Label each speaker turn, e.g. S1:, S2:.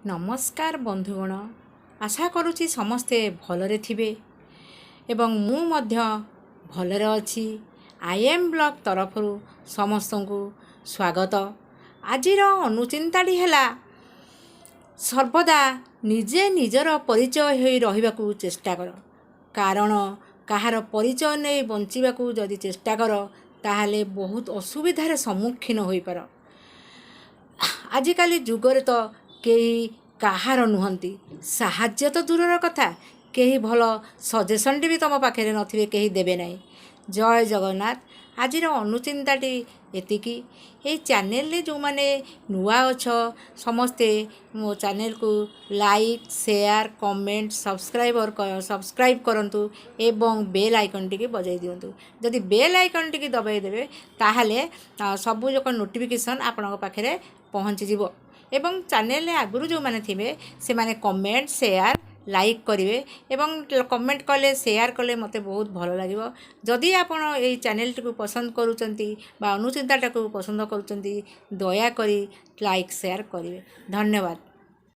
S1: ନମସ୍କାର ବନ୍ଧୁଗଣ, ଆଶା କରୁଛି ସମସ୍ତେ ଭଲରେ ଥିବେ ଏବଂ ମୁଁ ମଧ୍ୟ ଭଲରେ ଅଛି। I M blog ତରଫରୁ ସମସ୍ତଙ୍କୁ ସ୍ୱାଗତ। ଆଜିର ଅନୁଚିନ୍ତାଟି ହେଲା, ସର୍ବଦା ନିଜେ ନିଜର ପରିଚୟ ହୋଇ ରହିବାକୁ ଚେଷ୍ଟା କର। କାରଣ କାହାର ପରିଚୟ ନେଇ ବଞ୍ଚିବାକୁ ଯଦି ଚେଷ୍ଟା କର, ତାହେଲେ ବହୁତ ଅସୁବିଧାରେ ସମ୍ମୁଖୀନ ହୋଇପାର। ଆଜିକାଲି ଯୁଗରେ ତ କେହି କାହାର ନୁହନ୍ତି। ସାହାଯ୍ୟ ତ ଦୂରର କଥା, କେହି ଭଲ ସଜେସନ୍ଟି ବି ତୁମ ପାଖରେ ନଥିବେ, କେହି ଦେବେ ନାହିଁ। ଜୟ ଜଗନ୍ନାଥ। ଆଜିର ଅନୁଚିନ୍ତାଟି ଏତିକି। ଏଇ ଚ୍ୟାନେଲରେ ଯେଉଁମାନେ ନୂଆ ଅଛ, ସମସ୍ତେ ମୋ ଚ୍ୟାନେଲକୁ ଲାଇକ୍, ସେୟାର, କମେଣ୍ଟ, ସବସ୍କ୍ରାଇବ୍ କରନ୍ତୁ ଏବଂ ବେଲ୍ ଆଇକନ୍ଟିକି ବଜାଇ ଦିଅନ୍ତୁ। ଯଦି ବେଲ୍ ଆଇକନ୍ଟିକି ଦବାଇ ଦେବେ, ତାହେଲେ ସବୁଯାକ ନୋଟିଫିକେସନ୍ ଆପଣଙ୍କ ପାଖରେ ପହଞ୍ଚିଯିବ। ଏବଂ ଚ୍ୟାନେଲରେ ଆଗରୁ ଯେଉଁମାନେ ଥିବେ, ସେମାନେ କମେଣ୍ଟ, ସେୟାର, ଲାଇକ୍ କରିବେ ଏବଂ କମେଣ୍ଟ କଲେ, ସେୟାର କଲେ ମୋତେ ବହୁତ ଭଲ ଲାଗିବ। ଯଦି ଆପଣ ଏଇ ଚ୍ୟାନେଲଟିକୁ ପସନ୍ଦ କରୁଛନ୍ତି ବା ଅନୁଚିନ୍ତାଟାକୁ ପସନ୍ଦ କରୁଛନ୍ତି, ଦୟାକରି ଲାଇକ୍, ସେୟାର କରିବେ। ଧନ୍ୟବାଦ।